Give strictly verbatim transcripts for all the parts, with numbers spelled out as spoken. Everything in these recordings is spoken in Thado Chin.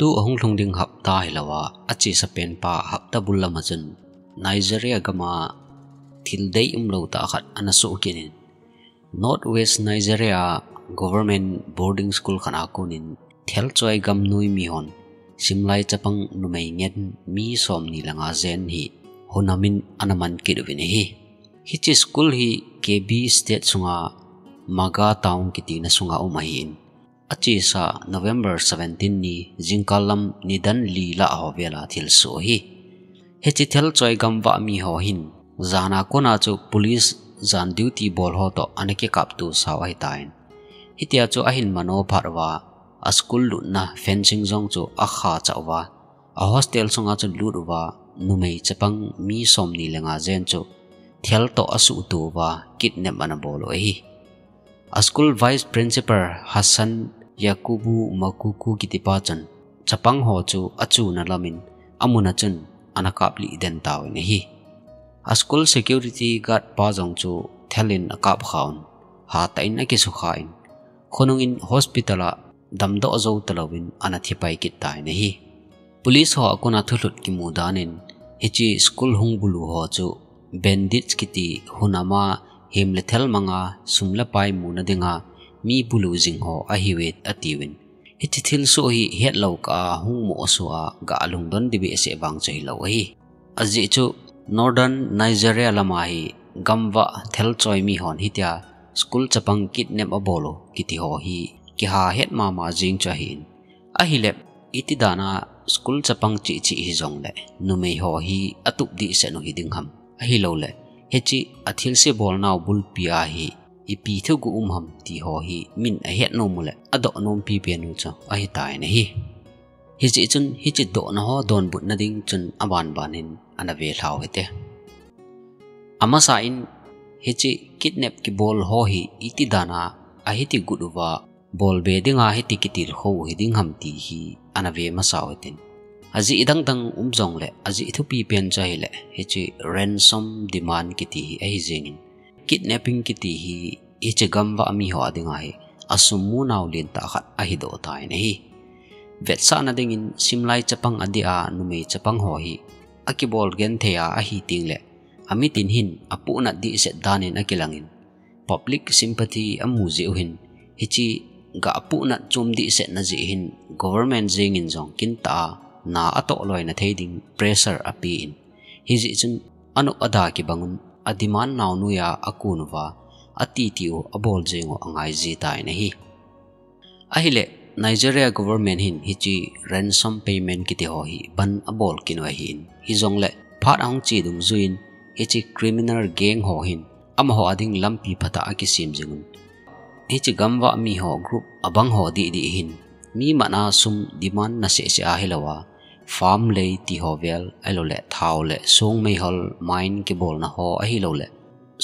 Tu ahung lhung ding hapta hilou a, achesa penpa hapta bul lama chun Nigeria gam a thil dei umlou tah khat ana soh kit in, North West Nigeria Government Boarding School khat a konin thelchoi gamnoi mihon simlai chapang numei ngen mi somni le nga jen hi hunam in ana man kit uvin ahi. Hiche school hi Kebbi State sunga Maga Town kitina sunga um ahin, achesa November seventeen ni jingkah lam nidan li lah ho vela thilsoh ahi. Hiche thelchoi gamvah miho hin jana kona chu police jan duty bol ho toh ana kikapto sau ahitan, hitia chu ahin mano phat uva, a school lutna fencing jong chu akha chah uva, a hostel sunga chu lut uva, numei chapang mi somni le nga jen chu thel toh asuhto uva, kidnap ana bol u ahi. A school vice principal Hassan Yakubu Makuku kitipa chun chapang ho chu achuna lamin amun a chun ana kaplih den tauvin ahi. A school security guard pa jong chu thelin akap khauvin, hatah in akisukha in, khonung in hospital a damdoh jou talouvin ana thipai kit tan ahi. Police ho a kona thulhut kimu danin, hiche school hung bulu ho chu bandits kiti hunam a hem le thel manga sum le pai muna dinga mi bulu jing ho ahiuve atiuvin, hiche thilsoh hi hetlou kah a hung moh soh a ga lungdon ding behseh vang chu hilou ahi. Ajeh chu Northern Nigeria lama hi gamvah thelchoi mihon hitia school chapang kidnap abol u kiti ho hi kiha het mama jing chu ahin, ahile iti dana school chapang cheh cheh hijongle numei ho hi atup dehset u hiding ham, ahiloule hiche athilse bolnau bulpi a hi ipi thuguh um ham ti ho hi min ahet nom u le adoh nompi pen u chu ahitan ahi. Hijeh chun hiche dohna ho donbutna ding chun abanbanin ana velhau hite. Amasa in hiche kidnap kibol ho hi iti dana ahiti gut uva bolbe dinga hiti kitilkhou u hiding ham ti hi ana ve masau hitin. Ajeh dangdang um jongle ajeh thupi pen chu ahile hiche ransom demand kiti hi ahi jengin, kidnapping kiti hi hiche gamvah miho a dinga hi asum munau lentah khat ahidoh tan ahi. Vetsahna dingin simlai chapang adeh a numei chapang ho hi akibol genthei a ahi tengle amitin hin apohnat dehset danin akilangin, public sympathy amu jeh u hin, hiche ga apohnat chom dehsetna jeh hin government jengin jong kintah a na atoh loina thei ding pressure apen, hijeh chun anop ada kibangun ademand nau noiya akon uva, ati ti u abol jeng u angai jitan ahi. Ahile Nigeria government hin hiche ransom payment kiti ho hi ban abol kit u ahin, hijongle phat ahung che dungjuiyin hiche criminal gang ho hin amaho a ding lampi phatah akisem jingun, hiche gamvah miho group abang ho dehdeh hin mi matna sum demand na sehseh ahilouva, farm lei ti ho vel ahiloule thao le song meihol mine kibolna ho ahiloule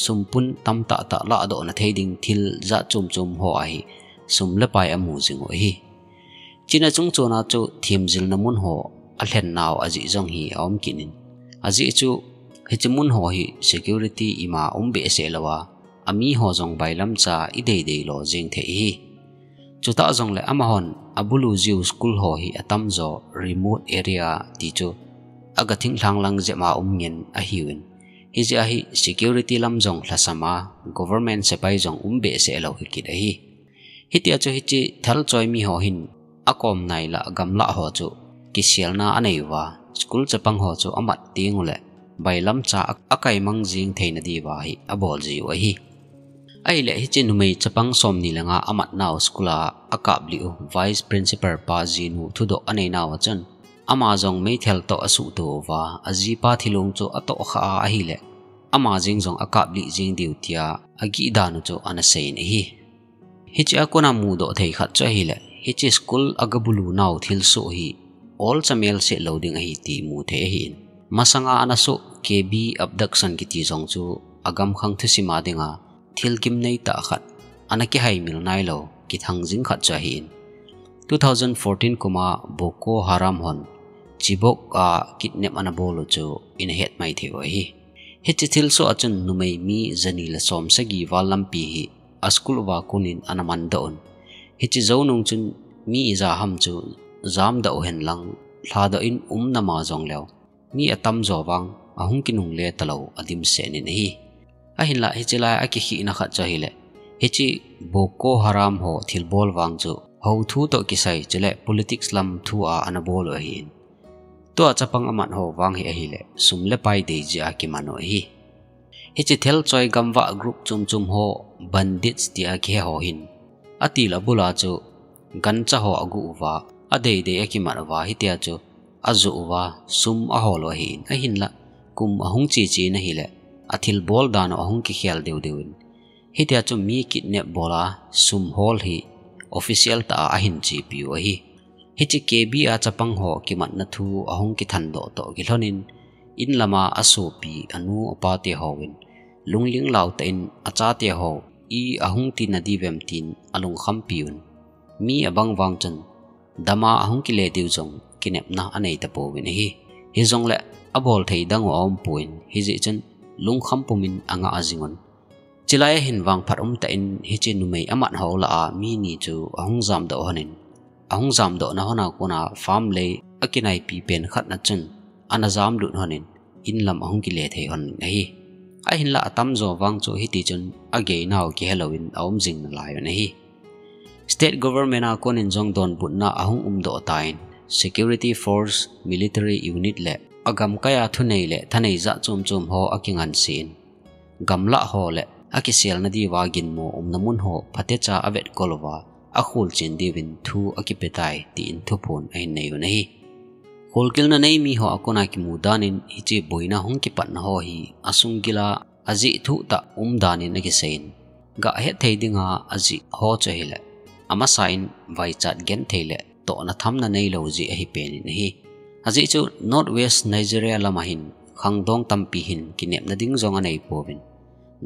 sumpun tamtahtah lahdohna thei ding thil jat chomchom ho a hi sum le pai amu jing u ahi. Chuna chungchona chu themjilna mun ho alhennau ajeh jong hi aum kit in, ajeh chu hiche mun ho hi security ima um behseh louva, amiho jong bailamcha ideidei lo jeng thei ahi. Chutah jongle amahon abulu jiu school ho hi atamjo remote area ti chu aga thinglhang lang jep a um ngen ahiuvin, hijeh a hi security lam jong lhasam a, government sepai jong um behseh lou hikit ahi. Hitia chu hiche thalchoi miho hin akom nailah gamlah ho chu kiselna anei uva, school chapang ho chu amat tenguleh bailamcha a, akaimang jing theina diuva hi abol jiu ahi. Ahileh hiche numei chapang somni le nga amatnau school a akaplih u Vice Principal pa jinu thudoh aneinauva chun, ama jong meithal toh asuhto uva, ajipa thilong chu atohkha a ahileh, ama jeng jong akaplih jing diu tia agih dan u chu ana seiyin ahi. Hichea kona mudoh thei khat chu ahileh, hiche school agabulu nau thilsoh hi olcha melset lou ding ahi ti mu thei ahin. Masanga ana soh K B abduction kiti jong chu agamkhang thusima dinga thil gimnei tah khat ana kihaimil nailou, kithang jing khat chu ahin. Two thousand fourteen kuma Boko Haram hon Chibok a kidnap ana bol u chu ina het mai thei u ahi. Hiche thilsoh a chun numei mi jani le somsagi val lampi hi a school uva konin ana mandoh un. Hiche jou nung chun mi ija ham chu jamdoh hen lang, lhadoh in um nama jong leu, mi atamjo vang ahung kinungle talou adimset in ahi. Ahinlah hiche lai a kikhehna khat chu ahileh, hiche Boko Haram ho thilbol vang chu hou thu toh kisai chule politics lam thu a ana bol u ahin. Tua chapang amat ho vang hi ahileh, sum le pai dei jeh a kiman u ahi. Hiche thelchoi gamvah group chom chom ho bandits tia kihe ho hin, atil abul a chu gancha ho agu uva, adei dei akimat uva, hitia chu ajoh uva, sum ahol u ahin, ahinlah kum ahung che che in ahileh, athilbol dan u ahung kikhel deu deu in, hitia chu mi kidnap bol a sum hol hi official tah a ahin chepi u ahi. Hiche K B a chapang ho kimatna thu ahung kithandoh toh kilhon in, in lam a asopi, anu apa te hon lungling lau tah in achate ho i ahung tina diu vem tin alungkhampi un. Mi abang vang chun dam a ahung kile diu jong kinepna anei tapouvin ahi. Hijongleh abol thei dang u aumpon, hijeh chun lungkham pum in anga jing un. Chulai a hin vangphat umtah in hiche numei amat ho lah a mi ni chu ahung jamdoh hon in, ahung jamdohna hon a kona farm lei akinaipi pen khat na chun ana jamlut hon in, in lam ahung kile thei hon in ahi. Ahinlah atamjo vang chu hiti chun agei nau kihe lou in aum jing nalai un ahi. State government a kon in jong donbutna ahung umdoh tan, security force, military unit le agamkai a thunei le thanei jat chom chom ho akingansen, gamlah ho le akiselna diuva ginmo umna mun ho phatecha avetkol uva, akholchen diuvin thu akipe tai, tin thuphon ahin nei un ahi. Kholgilna nei mi ho a kona kimu dan in hiche boina hung kipatna ho hi asunggil a ajeh thuh tah um dan in akisei in, gah het thei dinga ajeh ho chu ahileh, amasa in vaichat genthei le tohna thamna neilou jeh ahi pen in ahi. Ajeh chu North West Nigeria lam a hin khangdong tampi hin kinepna ding jong anei pouvin,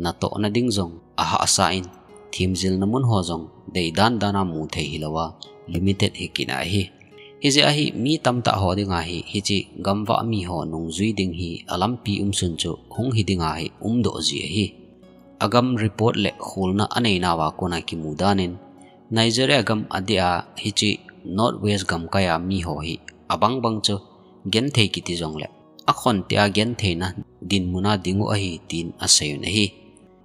natohna ding jong ahahsa in, themjilna mun ho jong deidan dan a mu thei hilou a, limited hi kit ahi. Hijeh a hi mi tamtah ho dinga hi hiche gamvah mi ho nungjui ding hi alampi umsun chu hung hi dinga hi umdoh ji ahi. Agam report le kholna anei nauva kona kimu dan in, Nigeria gam adeh a hiche North West gamkai a mi ho hi abang bang chu genthei kiti jongleh, akhonte a gentheina dinmun a ding u ahi, tin asei un ahi.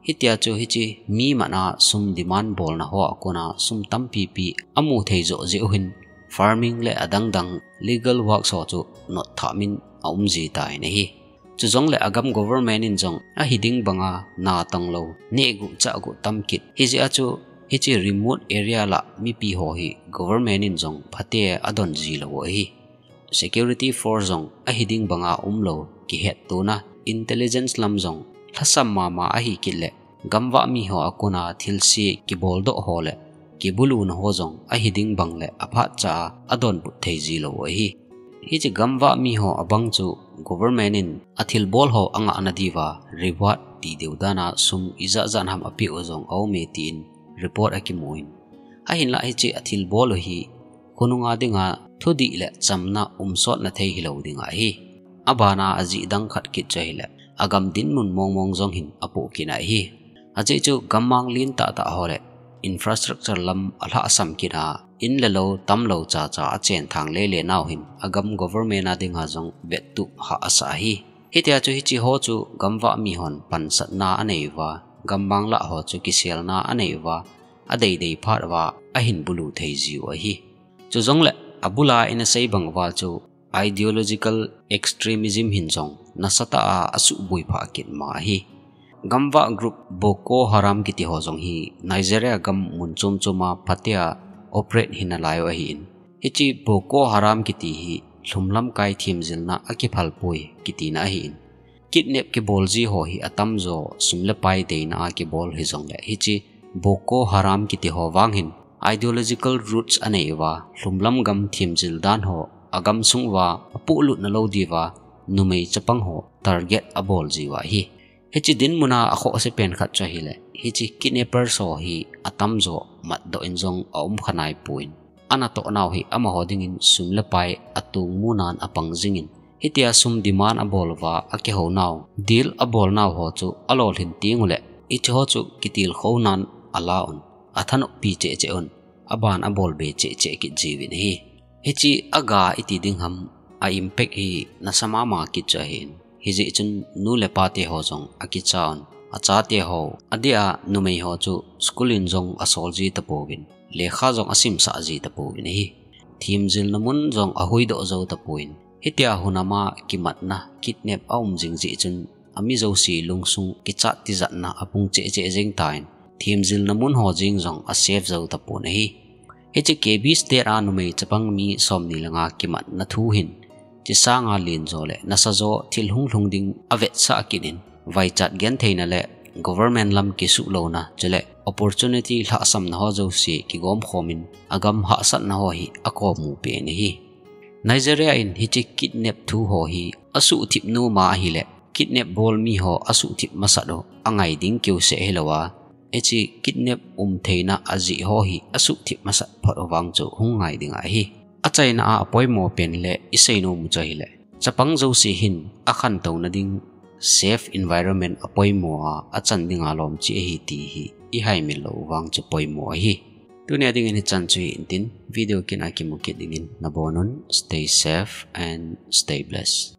Hitia chu hiche mi man a sum demand bolna ho a kona sum tampi pi amu thei joh jeh u hin, farming le adang dang legal works ho chu notthah min aum ji tan ahi. Chujongleh agam government in jong ahi ding banga natong lou, nehguh chahguh tam kit. Hijeh a chu hiche remote area lah mipi ho hi government in jong phatea adon ji lou u ahi. Security force jong ahi ding banga umlou, kihettona intelligence lam jong lhasam mama ahi kit leh, gamvah mi ho a kona thilse kiboldoh ho le kibuluna ho jong ahi ding bang le aphat cha a adonbut thei ji lou u ahi. Hiche gamvah mi ho abang chu government in athilbol ho angahna diuva reward ti deu dan a sum ijat jat ham apeh u jong aume, tin report akimu in. Ahinlah hiche athilbol u hi khonunga dinga thudih le chamna umsotna thei hilou ding ahi. Abana ajeh dang khat kit chu ahileh, agam dinmun mong mong jong hin apoh kit ahi. Ajeh chu gammang lien tah tah ho le infrastructure lam alhahsam kit a, in le lou tamlou cha cha achen thang le le nau hin agam government a dinga jong vettup hahsa ahi. Hitia chu hiche ho chu gamvah mi hon pansatna anei uva, gammang lah ho chu kiselna anei uva, adei dei phat uva ahin bulu thei ji u ahi. Chujongleh abul a ina sei bang uva chu ideological extremism hin jong nasatah a asuhboi phah kit ma ahi. Gamvah group Boko Haram kiti ho jong hi Nigeria gam mun chom chom a phatea operate hi nalai u ahin. Hiche Boko Haram kiti hi lhumlam kai themjilna akiphalpoi kitina ahin. Kidnap kibol ji ho hi atamjo sum le pai deina a kibol hijongleh hiche Boko Haram kiti ho vang hin ideological roots anei uva, lhumlam gam themjil dan ho agamsung uva apohlutna lou diuva, numei chapang ho target abol ji u ahi. Hiche dinmun a akhohse pen khat chu ahileh, hiche kidnappers ho hi atamjo matdoh in jong aum kha naipon, anatoh nau hi amaho dingin sum le pai atong munan apang jingin, hitia sum demand abol uva akihou nau, deal abol nau ho chu alolhin teng uleh, hiche ho chu kitilkhou nan ala un, athanoppi cheh cheh un, aban abol be cheh cheh kit jiuvin ahi. Hiche aga iti ding ham, a impact hi nasa mama kit chu ahin. Hijeh chun nu le pa te ho jong akicha un. Achate ho, adeh a numei ho chu school in jong asol ji tapouvin, lekha jong asimsah ji tapouvin ahi. Themjilna mun jong ahuhdoh jou tapouvin. Hitia hunama kimatna, kidnap aum jing jeh chun, ami jouse lungsung kichat tijatna apung cheh cheh jeng tan, themjilna mun ho jeng jong asafe jou tapon ahi. Hiche Kebbi State a numei chapang mi somni le nga kimatna thu hin, chesanga lenjo le nasajo thil hunglhung ding avetsah kit in, vaichat gentheina le government lam kisuhlouna chule opportunity lhahsamna ho jouse kigomkhom in agam hahsatna ho hi akomu pen ahi. Nigeria in hiche kidnap thu ho hi asuhthip nom a ahile, kidnap bol mi ho asuhthip masat u angai ding keuseh hilou a, hiche kidnap um theina ajeh ho hi asuhthip masat phot u vang chu hung ngai ding ahi. Achaina a apoimo pen le iseinom u chu ahile, chapang jouse hin akhantouna ding safe environment apoimo a achan dinga lom cheh ahi ti hi ihaimil lou u vang chu poimo ahi. Tunia dingin hichan chu hitin, video kit a kimu kit dingin nabonun stay safe and stay blessed.